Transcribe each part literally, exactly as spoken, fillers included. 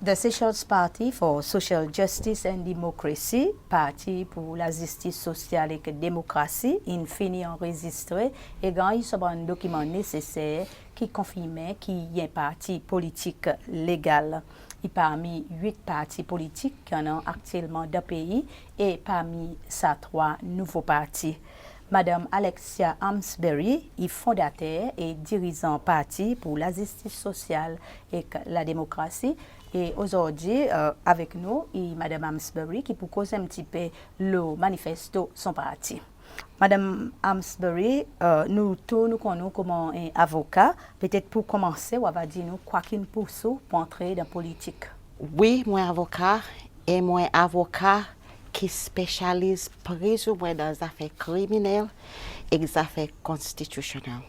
The Seychelles Party for Social Justice and Democracy, Parti pour Lazistis Sosyal ek Demokrasi, in fini anrezistre e ganny son bann dokiman neseser ki konfirmen ki i en parti politik legal. I parmi wit parti politik ki annan aktyelman dan pei e parmi sa trwa nouvo parti. Madanm Alexia Amesbury i fondater e dirizan Parti pour Lazistis Sosyal ek Lademokrasi. E ozordi, e, avek nou i Madanm Amesbury ki pou koz en pti pe lo manifesto son parti. Madanm Amesbury, e, nou tou nou konn ou konman en avoka. Petet pour konmanse, ou ava dir nou kwa ki'n pous ou pour antre dan politik. Wi, mon avoka, e mon avoka ki spesyaliz plizoumwen dan zafer kriminel ek zafer konstitisyonnel.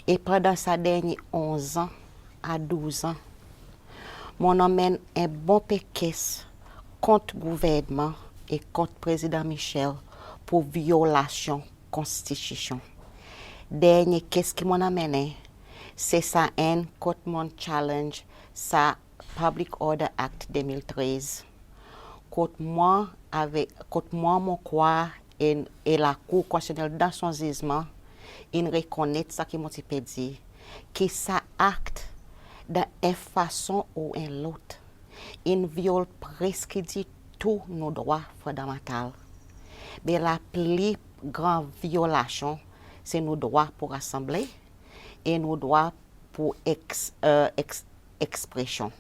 E pandan sa dernyen onz an a douz an, mon'n anmenn en bon pe kes kont gouvernman e kont Prezidan Michel pour vyolasyon konstitisyon. Dernyen kes ki mon'n anmennen, se sa enn kot mon'n challenge sa Public Order Act de mil trez. Kot mwan avek, kot mwan mon krwar e, e Lakour Konstitisyonnel dan son zizman, in rekonnet sa ki mon ti pe dir, ki sa act dan en fason ou en lot, in vyol preski dir tou nou drwa fondamantal. Me lapli gran vyolasyon, se nou drwa pour rasanble e nou drwa pour eks-, e, eks-, ekspresyon.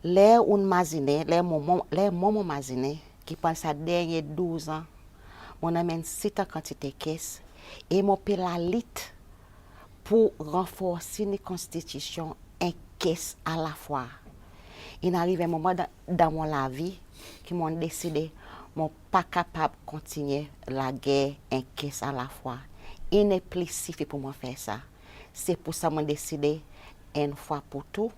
Ler ou'n mazinen, ler mwan, mwan, ler mwan mon mazinen, ki pandan sa dernyen douz an, mon'n anmenn sitan kantite kes, e mon pe lalit pour ranforsi nou konstitisyon en kes alafwa. In ariv en moman dan, dan mon lavi ki mon'n deside mon pa kapab kontinyen lager en kes alafwa. I nepli sifi pour mwan fer sa. Se pour sa mon'n deside enn fwa pour tou,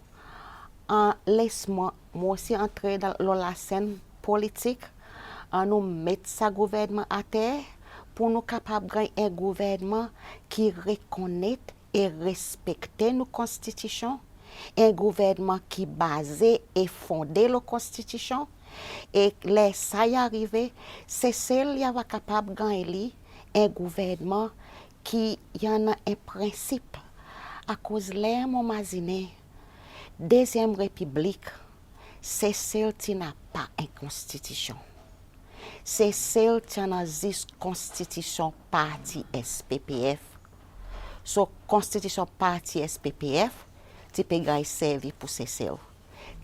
an, les mwan, mwan osi antre dan, lo lasenn politik, annou met sa gouvernman ater pour nou kapab ganny en gouvernman ki rekonnet e respekte nou konstitisyon, en gouvernman ki baze e fonde lo konstitisyon, e ler sa i arive, Sesel i ava kapab ganny li en gouvernman ki i annan en prensip. Akoz ler mon mazinen, Dezyenm Repiblik, Sesel ti napa en konstitisyon. Sesel ti annan zis konstitisyon parti S P P F. So konstitisyon parti S P P F ti pe ganny servi pour Sesel.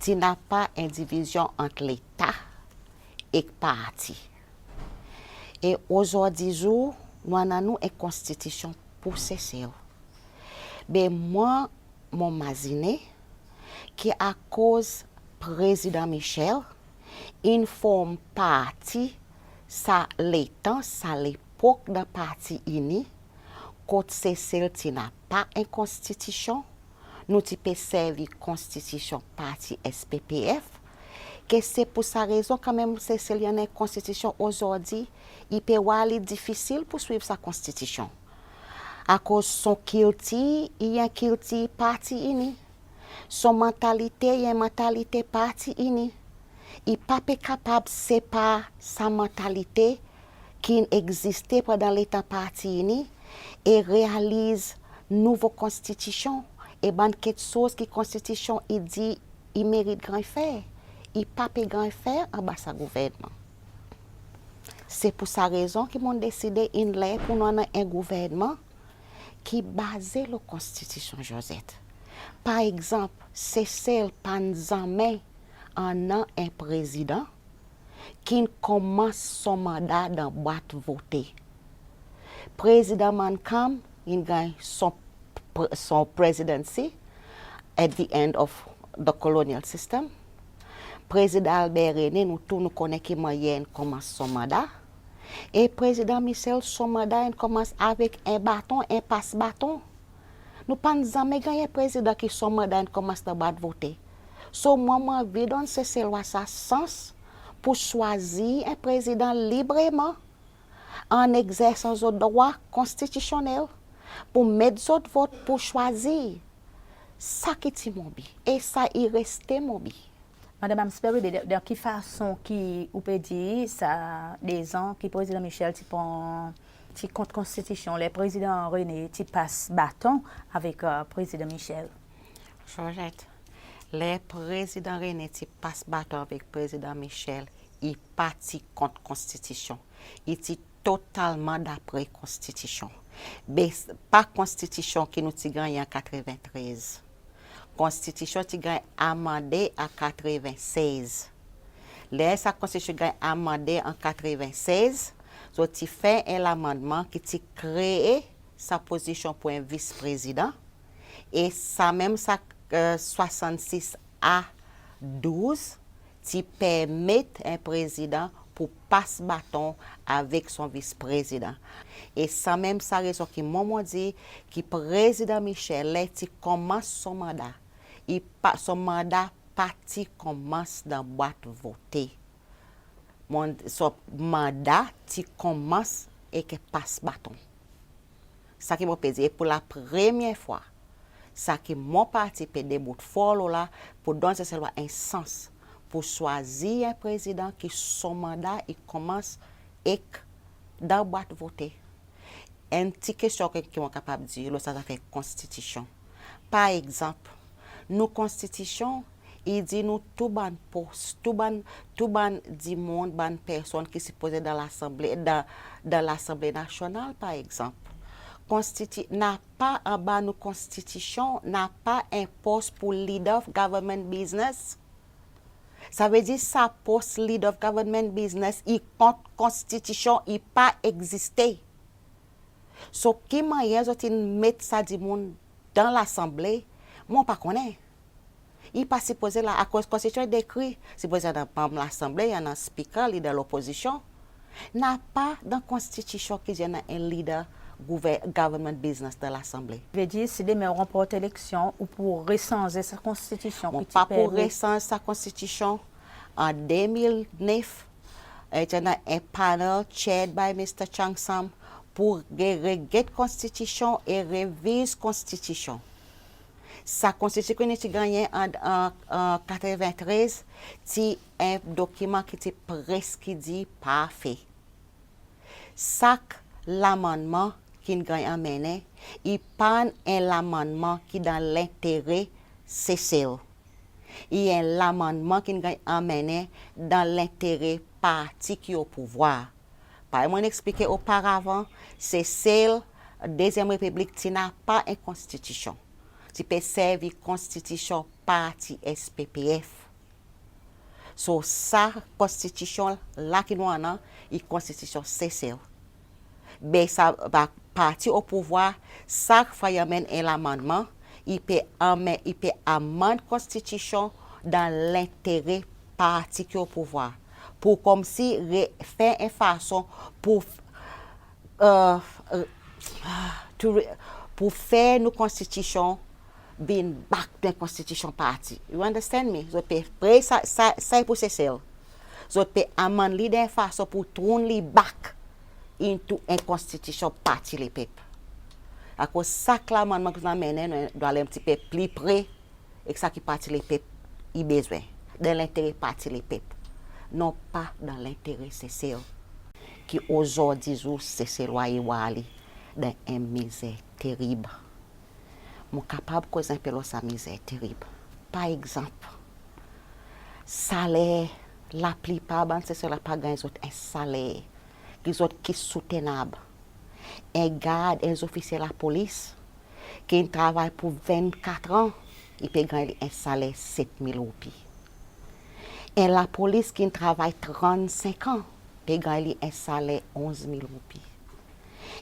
Ti napa en divizyon ant Leta ek parti. E ozordi zour, nou annan nou en konstitisyon pour Sesel. Me mwan, mon mazinen ki akoz Prezidan Michel in form parti sa letan, sa lepok dan Parti Ini, kot Sesel ti napa en konstitisyon, nou ti pe servi konstitisyon parti S P P F, ke se pour sa rezon kanmenm Sesel i annan en konstitisyon ozordi, i pe war li difisil pour swiv sa konstitisyon. Akoz son kiltir i en kiltir Parti Ini. Son mantalite i en mantalite Parti Ini. I pa pe kapab separ sa mantalite ki'n egziste pandan letan Parti Ini e realiz nouvo konstitisyon e bann keksoz ki konstitisyon i dir i merit ganny fer, i pa pe ganny fer anba sa gouvernman. Se pour sa rezon ki mon'n deside in ler pour nou annan en gouvernman ki baze lo Konstitisyon Josette. Par egzanp, Sesel pa'n zanmen annan en prezidan ki'n konmans son manda dan bwat vote. Prezidan Mancham in ganny son pre-, son presidency at the end of the colonial system. Prezidan Albert René, nou tou nou konnen ki mannyer in konmans son manda. E Prezidan Michel, son manda in konmans avek en baton, en pas baton. Nou pa'n zanmen ganny en prezidan ki son manda in konmans dan bwat vote. So mwan, mon anvi donn Seselwa sa sans pour swazir en prezidan libreman, an egzersan zot drwa konstitisyonnel pour met zot vot pour swazir. Sa ki ti mon bi, e sa i reste mon bi. Madanm Amesbury, dan, dan ki fason ki ou pe dir sa dezan ki Prezidan Michel ti pran, ti kont Konstitisyon, ler Prezidan René ti pas baton avek, e, Prezidan Michel? Georgette, ler Prezidan René ti pas baton avek Prezidan Michel, i pa ti kont Konstitisyon. I ti totalman dapre Konstitisyon. Be, pa Konstitisyon ki nou ti gannyen an katreventrez. Konstitisyon ti ganny amande an katrevensez. Ler sa Konstitisyon ganny amande an katrevensez, zot ti fer en lamannman ki ti kree sa pozisyon pour en vis-prezidan. E sa menm sa, e, swasannsis A douz ti permet en prezidan pour pas baton avek son vis-prezidan. E sa menm sa rezon ki mwan mon dir ki Prezidan Michel, ler ti konmans son manda, i pa, son manda pa ti konmans dan bwat vote. Mon, son manda ti konmans ek en pas baton. Sa ki mon pe dir, e pour lapremye fwa, sa ki mon parti pe debout for lo la, pour donn Seselwa en sans pour swazir en prezidan ki son manda i konmans ek dan bwat vote. En pti kestyon ki, ki mon kapab dir lo sa zafer Konstitisyon. Par egzanp, nou Konstitisyon i dir nou tou bann pos, tou bann, tou bann dimoun, bann personn ki sipoze dan Lasanble, dan, dan Lasanble Nasyonal, par egzanp. Konstiti-, napa anba nou Konstitisyon, napa en pos pour Leader of Government Business. Savedir sa pos Leader of Government Business i kont Konstitisyon, i pa egziste. So, ki mannyer zot in met sa dimoun dan Lasanble, mon pa konnen. I pa sipoze la, akoz Konstitisyon i dekri, sipoze annan manm Lasanble, i annan Speaker, Leader Lopozisyon. Napa dan Konstitisyon ki dir annan en Leader gouver-, Government Business dan Lasanble. Vedir, si demen ou ranport eleksyon, ou pou resanze sa Konstitisyon ki ti permet. Mon pa pou resanz sa Konstitisyon. An de mil nef, e, ti annan en panel chaired by Mister Chang-Sam pour re-, reget Konstitisyon e reviz Konstitisyon. Sa Konstitisyon ki nou ti gannyen an, an, an katreventrez, ti en dokiman ki ti preski dir parfe. Sak lamannman ki'n ganny anmennen, i pa'n en lamannman ki dan lentere Sesel. I en lamannman ki'n ganny anmennen dan lentere parti ki o pouvwar. Parey mon'n eksplike oparavan, Sesel, Dezyenm Repiblik ti napa en konstitisyon. Ti pe servi konstitisyon parti S P P F. So, sa konstitisyon la ki nou annan, i konstitisyon Sesel. Be sa, ba, parti o pouvwar, sak fwa i anmenn en lamannman, i pe anmen-, i pe amann konstitisyon dan lentere parti ki o pouvwar. Pour konmsi re-, fer en fason pour, e, e, to re-, pour fer nou konstitisyon vin back to en konstitisyon parti. You understand me? Zot pe, pre sa, sa, sa i pour Sesel. Zot pe amann li dan en fason pour tourn li back into en konstitisyon Parti Lepep. Akoz sak lamannman ki zot anmennen, nou dwa al en pti pe pli pre ek sa ki Parti Lepep i bezwen, dan lentere Parti Lepep, non pa dan lentere Sesel. Ki ozordi zour Seselwa i war li dan en mizer terib. Mon kapab koz en pe lo sa mizer terib. Par egzanp, saler, laplipar bann Seselwa pa ganny zot en saler ki zot, ki soutenab. En gard, en zofisye lapolis ki'n travay pour vennkatran, i pe ganny li en saler set mil roupi. En lapolis ki'n travay trannsenk an pe ganny li en saler onz mil roupi.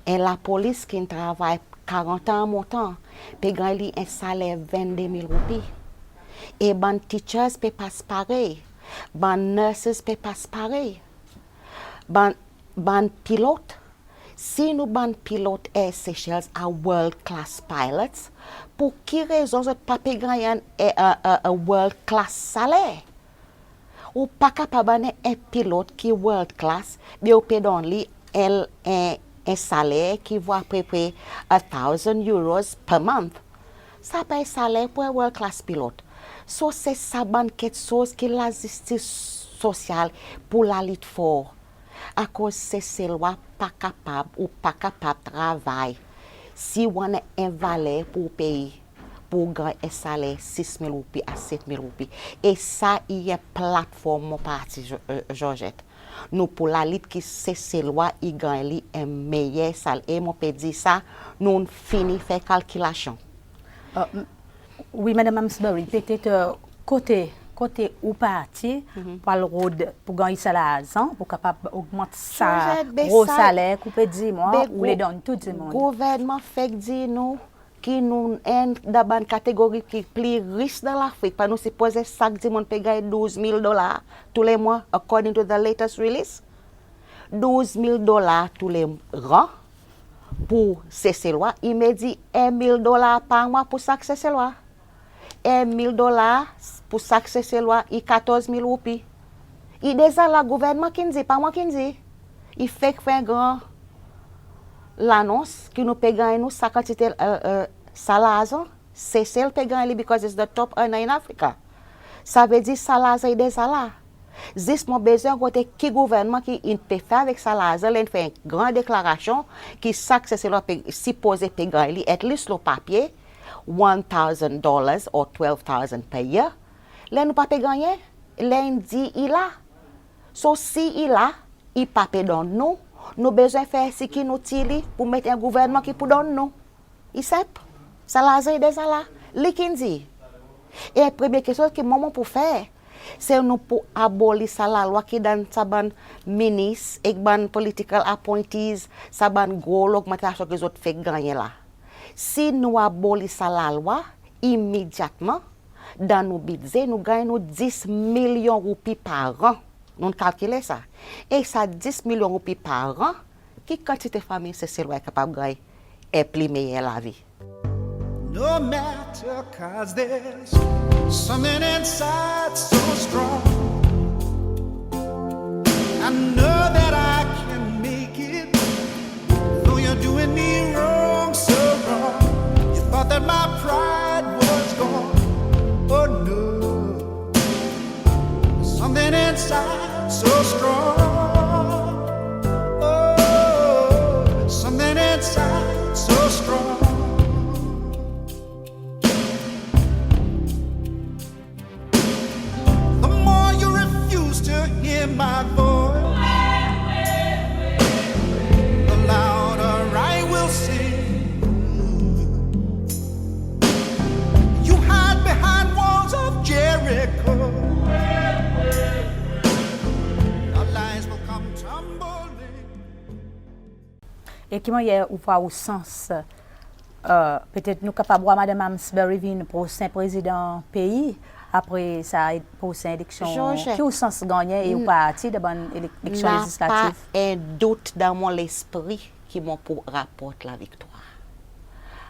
En lapolis ki'n travay karant an an montan pe ganny li en saler vennde mil roupi. E bann teachers pe pas parey, bann nurses pe pas parey, bann, bann pilot. Si nou bann pilot Air Seychelles a world class pilots, pour ki rezon zot pa pe ganny en, e, e, e, e world class saler? Ou pa kapab annan en pilot ki world class, be ou pe donn li en, en, en saler ki vo apepre a thousand euros per month. Sa pa en saler pour en world class pilot. So se sa bann keksoz ki lazistis sosyal pou lalit for. Akoz Seselwa pa kapab, ou pa kapab travay si ou annan en valer pour ou peye, pour ou ganny en saler sis mil roupi a set mil roupi. E sa i en platform mon parti, Jo-, e, Georgette. Nou pou lalit ki Seselwa i ganny li en meyer saler. E mon pe dir sa, nou'n fini fer kalkilasyon. E, m-, wi, Madanm Amesbury, petet, e, kote, kote ou parti pou al rod, pou ganny sa larzan, pou kapab ogmant sa gro saler ki ou pe dir mwan, ou le donn tou dimoun. Gouvernman fek dir nou ki nou enn dan bann kategori ki pli ris dan Lafrik, pa nou sipoze sak dimoun pe ganny douz mil dolar tou le mwan, according to the latest release. Douz mil dolar tou le ran pour Seselwa, i me dir en mil dolar par mwan pour sak Seselwa. En mil dolar pour sak Seselwa i katorz mil roupi. I deza la, gouvernman ki'n dir, pa mwan ki'n dir. I fek fer en gran lanons ki nou pe ganny nou sa kantite, e, e, sa larzan. Sesel pe ganny li because it's the top earner in Africa. Savedir sa larzan i deza la. Zis mon bezwen konnen ki gouvernman ki in pe fer avek sa larzan, ler in fer en gran deklarasyon ki sak Seselwa pe, sipoze pe ganny li, at least lo papye, one thousand dollars or twelve thousand per year. Ler nou pa pe gannyen, ler in dir i la. So si i la, i pa pe donn nou, nou bezwen fer sir ki nou tir li pour met en gouvernman ki pou donn nou. I senp. Sa larzan i deza la. Li ki'n dir. E premye keksoz ki mwan mon pou fer, se nou pou aboli sa lalwa ki donn sa bann minis ek bann political appointees sa bann gro logmantasyon ki zot fek gannyen la. Si nou aboli sa lalwa, imidyatman, dan nou bidze, nou ganny nou dis milyon roupi par an. Nou'n kalkile sa. E sa dis milyon roupi par an, ki kantite fanmir Seselwa i kapab ganny en pli meyer lavi? No matter, 'cause there's something inside so strong. I know that I can make it, though you're doing me wrong, so wrong. You thought that my pride was gone. Oh no. Something inside so strong. Oh, something inside so strong. The more you refuse to hear my voice, the louder I will sing. You hide behind walls of Jericho. Our lies will come tumbling. E ki mannyer ou vwar ou sans, e, petet nou kapab vwar Madanm Amesbury vin prosen prezidan pei apre sa e-, prosen eleksyon? Ki ou sans gannyen e ou parti dan bann ele-, eleksyon lezislatif? Napa en dout dan mon lespri ki mon pou raport laviktwar.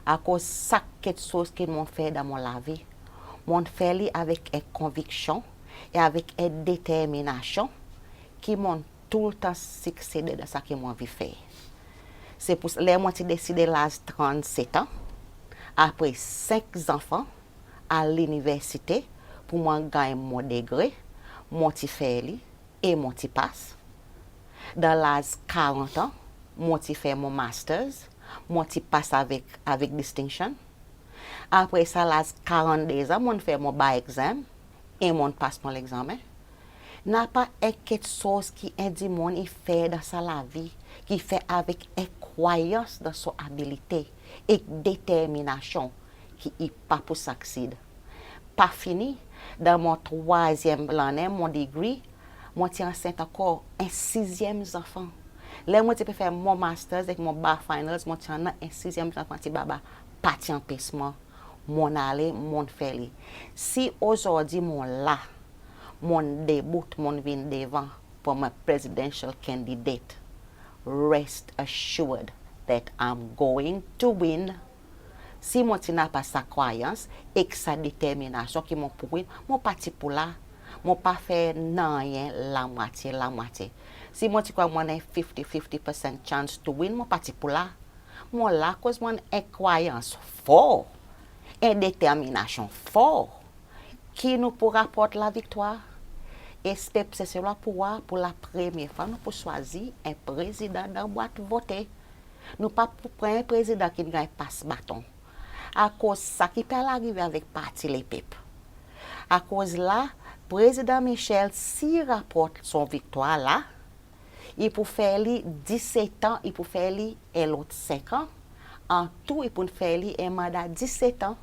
Akoz sak keksoz ki mon'n fer dan mon lavi, mon'n fer li avek en konviksyon e avek en determinasyon ki mon'n toultan siksede dan sa ki mon anvi fer. Se pour sa, ler mon ti deside laz trannset an, apre senk zanfan, al liniversite pour mwan ganny mon degre, mon ti fer li e mon ti pas. Dan laz karant an, mon ti fer mon masters, mon ti pas avek, avek distinction. Apre sa, laz karannde an, mon'n fer mon bar exam e mon'n pas mon legzanmen. Napa en keksoz ki en dimoun i fer dan sa lavi ki fer avek en krwayans dan son abilite ek determinasyon ki i pa pou succeed. Pa fini, dan mon trwazyenm lannen mon degree, mon ti ansent ankor en sizyenm zanfan. Ler mon ti pe fer mon masters ek mon bar finals, mon ti annan en sizyenm zanfan, ti baba pa ti anpes mwan, mon'n ale, mon'n fer li. Si ozordi mon la, mon'n debout, mon'n vin devan pour en presidential candidate, rest assured that I'm going to win. Si mon ti napa sa krwayans ek sa determinasyon ki mon pou win, mon pa ti pou la. Mon pa fer nanryen lamwatye, lamwatye. Si mon ti krwar mon annan fifty fifty percent chance to win, mon pa ti pou la. Mon la akoz mon annan en krwayans for en determinasyon for ki nou pou raport laviktwar. E pep Seselwa pou war pour lapremye fwa nou pou swazir en prezidan dan bwat vote. Nou pa pou pran en prezidan ki'n ganny pas baton. Akoz sa ki pe arive avek Parti Lepep. Akoz la, Prezidan Michel, si i raport son viktwar la, i pou fer li diset an, i pou fer li en lot senk an. An tou, i pou fer li en manda diset an.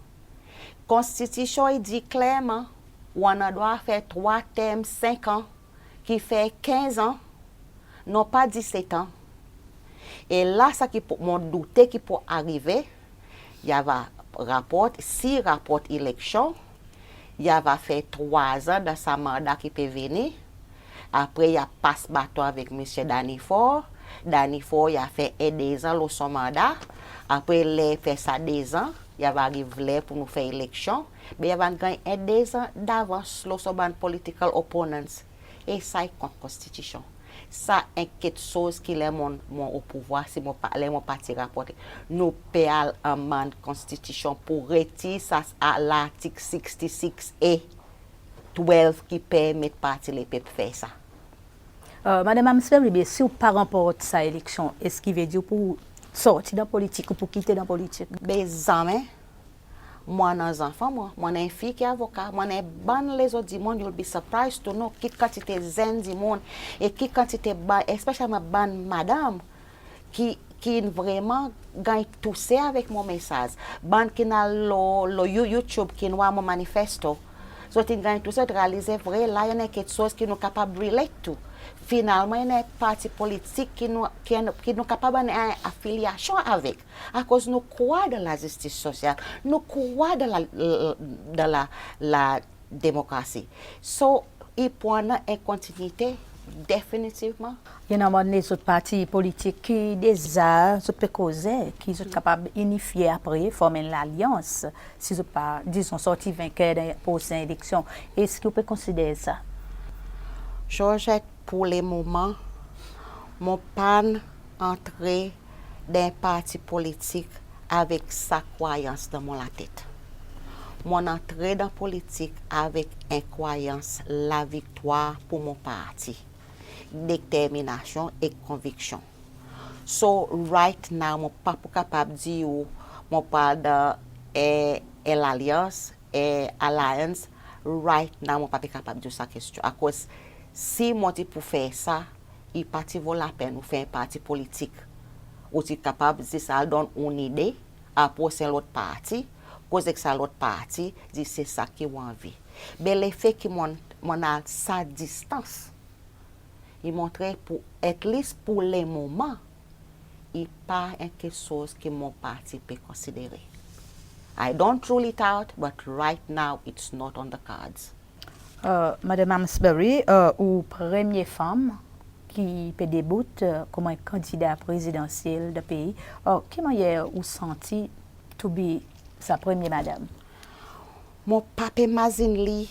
Konstitisyon i dir klerman, ou annan drwa fer trwa term senk an, ki fer kenz an, non pa diset an. E la, sa ki pou, mon doute ki pou arive, i ava raport, si i raport eleksyon, i ava fer trwa an dan sa manda ki pe vini. Apre, i a pas baton avek Msye Danny Faure. Danny Faure, i a fer en dezan lo son manda. Apre, ler i fer sa dezan, i ava ariv ler pour nou fer eleksyon. Be i ava ganny en dezan davans lo son bann political opponents. E sa i kont konstitisyon. Sa en keksoz ki ler mon, mon o pouvwar, si mon pa, ler mon parti raporte, nou pe al amann konstitisyon pour retir sa, sa lartik sixty-six A twelve ki permet Parti Lepep fer sa. E, Madanm Amesbury, be si ou pa ranport sa eleksyon, eski i vedir ou pou sorti dan politik, ou pou kite dan politik? Be zanmen. Mon annan zanfan mwan, mon annan en fiy ki avoka, mon annan bann lezot dimoun, you'll be surprised to know ki kantite zenn dimoun, e ki kantite ba-, espesyalman bann madanm ki, ki'n vreman ganny touse avek mon mesaz. Bann ki'n al lo, lo You-, YouTube, ki'n war mon manifesto, zot in ganny touse, zot realize vre, la i annan keksoz ki nou kapab relate to. Finalman, i annan parti politik ki nou, ki, ki nou kapab annan en afilyasyon avek. Akoz nou krwar dan lazistis sosyal, nou krwar dan la, dan la, la demokrasi. So, i pou annan en kontinite, definitivman. I annan bann lezot parti politik ki deza zot pe koze, ki zot kapab inifye apre, form en lalyans, si zot pa, dizon, sorti venker dan prosen eleksyon. Eski ou pe konsider sa? Georgette, pour le moman, mon pa'n antre dan en parti politik avek sa krwayans dan mon latet. Mon antre dan politik avek en krwayans laviktwar pour mon parti, determinasyon e konviksyon. So, right now, mon pa pou kapab dir ou mon pou al dan, e, en lalyans, e, alliance, right now, mon pa pe kapab dir ou sa kestyon. Akoz si mon ti pou fer sa, i pa ti vo lapenn ou fer en parti politik. Ou ti kapab zis al donn ou nide, apros en lot parti, koz ek sa lot parti, dir se sa ki ou anvi. Be lefe ki mon, mon al sa distans, i montre pour, at least pour le moman, i pa en keksoz ki mon parti pe konsidere. I don't rule it out, but right now it's not on the cards. E, Madanm Amesbury, e, ou premye fanm ki pe debout, e, konman en kandida prezidansyel dan pei. E, ki mannyer ou santi to be sa premye madanm? Mon pa pe mazin li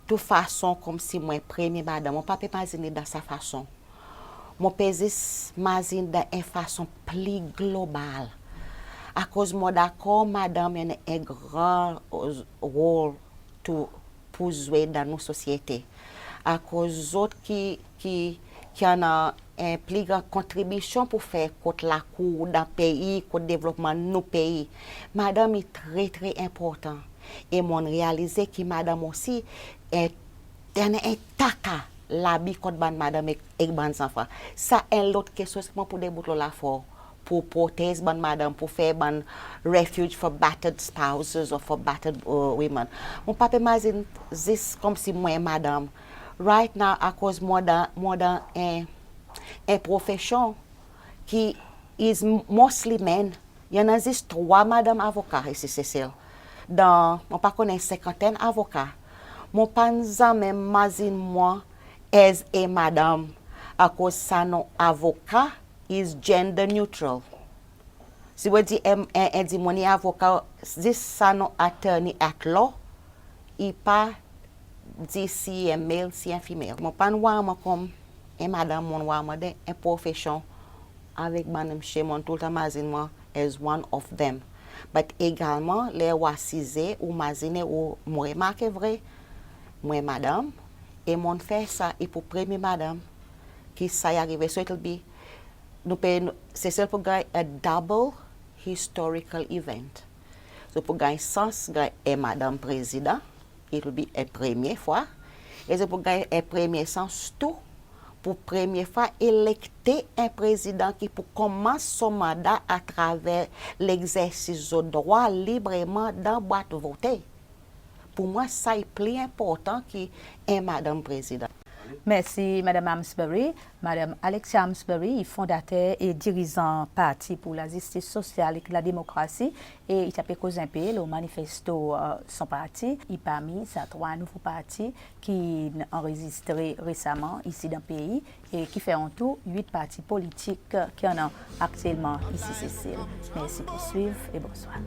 tou fason konmsi mwan premye madanm. Mon pa pe mazin li dan sa fason. Mon pe zis mazin dan en fason pli global. Akoz mon dakor madanm i annan en gran rol tou pour zwe dan nou sosyete. Akoz zot ki, ki, ki annan en pli gran kontribisyon pour fer kot lakour dan pei, kot devlopman nou pei. Madanm i tre, tre enportan. E mon'n realize ki madanm osi, e, i annan en taka labi kot bann madanm ek, ek bann zanfan. Sa en lot keksoz ki mon pou debout lo la for, pour protez bann madanm, pour fer bann refuge for battered spouses or for battered, e, women. Mon pa pe mazin zis konmsi mwan madanm. Right now, akoz mon dan, mon dan en, en profesyon ki is mostly men. I annan zis trwa madanm avoka isi Sesel. Dan, mon pa konnen, senkantenn avoka. Mon pa'n zanmen mazin mwan as a madanm, akoz sa non avoka is gender neutral. Si ou dir en, en, en dimoun i avoka, zis sa non attorney at law, i pa dir si en male, si en female. Mon pa'n war mwan konman en madanm, mon war mwan dan en profesyon avek bann msye, mon toultan mazin mwan as one of them. But egalman ler ou asize, ou mazinen, ou, mon remarke vre, mon en madanm, e mon'n fer sa i pour premye madanm ki sa i arive. So it'll be, nou pe, Sesel pou ganny a double historical event. So pou ganny sans ganny en madanm prezidan, it'll be en premye fwa, e zot pou ganny en premye sans tou pour premye fwa elekte en prezidan ki pou konmans son manda atraver legzersis zot drwa libreman dan bwat vote. Pour mwan sa i pli enportan ki en madanm prezidan. Mersi Madanm Amesbury. Madanm Alexia Amesbury i fondater e dirizan Parti pour Lazistis Sosyal ek Lademokrasi, e i ti pe koz en pe lo manifesto son parti. I parmi sa trwa nouvo parti ki'n anrezistre resaman isi dan pei, e ki fer an tou wit parti politik ki annan aktyelman isi Sesel. Mersi pour swiv e bonswar.